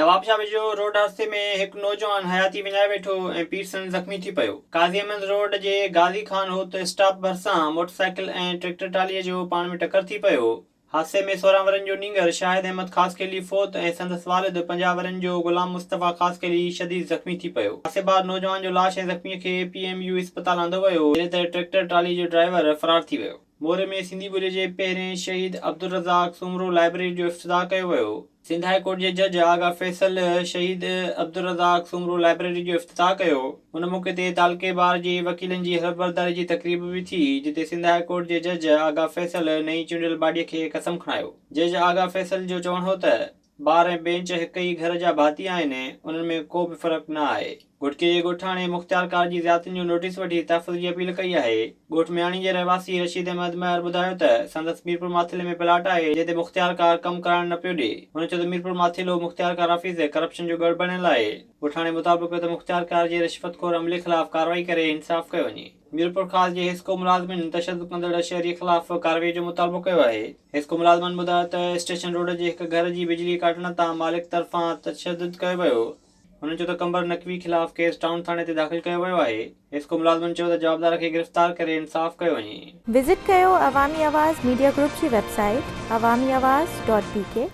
نوابشاهه ويجهو روڊ حادثي ۾ هڪ نوجوان حياتي وڃائي ويٺو ۽ پيرسن زخمي ٿي پيو. قاضي احمد روڊ جي غازي خان هوت اسٽاپ ڀرسان موٽرسائيڪل ۽ ٽريڪٽر ٽرالي جو پاڻ ۾ ٽڪر ٿي پيو. حادثي ۾ 16 ورهين جو نينگر شاهد احمد خاصخيلي فوت ۽ سندس والد 50 ورهين جو غلام مصطفيٰ خاصخيلي شديد زخمي ٿي پيو. حادثي بعد نوجوان جو لاش ۽ زخمي کي پي ايم يو اسپتال آندو ويو، جڏهن ته ٽريڪٽر ٽرالي جو ڊرائيور فرار ٿي ويو. موري ۾ سنڌي ٻوليء جي پهرين شهيد عبدالرزاق سومرو لائبريري جو افتتاح ڪيو ويو. سنڌ هاء ڪورٽ جي جج آغا فيصل شهيد عبدالرزاق سومرو لائبريري جو افتتاح ڪيو. ان موقعي تي تعلقي بار جي وڪيلن جي حلف برداري جي تقريب به ٿي، جتي سنڌ هاء ڪورٽ جي جج آغا فيصل نئين چونڊيل باڊي کي قسم کڻايو. جج آغا فيصل جو چوڻ هو ته. بار ۽ بينچ هڪ ئي گهر جا ڀاتي آهن، انهن ۾ ڪو به فرق نه آهي. گهوٽڪي جي ڳوٺاڻي مختيارڪار جي زيادتين جو نوٽيس وٺي تحفظ جي اپيل ڪئي آهي. ڳوٺ مياڻي جي رهواسي رشيد احمد مهر ٻڌايو ته سندس ميرپور ماٿيلي ۾ پلاٽ آهي، جنهن تي مختيارڪار ڪم ڪرائڻ نه پيو ڏئي. هن چيو ته ميرپور ماٿيلو مختيارڪار آفيس ڪرپشن جو ڳڙهه بڻيل آهي. ڳوٺاڻي مطالبو ڪيو ته مختيارڪار جي رشوت خور عملي خلاف ڪارروائي ڪري انصاف ڪيو وڃي. ميرپورخاص جي حيسڪو ملازمن تشدد ڪندڙ شهري خلاف ڪارروائي جو مطالبو ڪيو آهي. حيسڪو ملازمن ٻڌايو ته اسٽيشن روڊ جي هڪ گهر جي بجلي ڪاٽڻ تان مالڪ طرفان تشدد ڪيو ويو. هنن چيو ته قمبر نقوي خلاف ڪيس ٽائون ٿاڻي تي داخل ڪيو ويو آهي. حيسڪو ملازمن چيو ته جوابدار کي گرفتار ڪري انصاف ڪيو وڃي. وزٽ ڪيو عوامي آواز ميڊيا گروپ جي website Awami Awaz dot B K.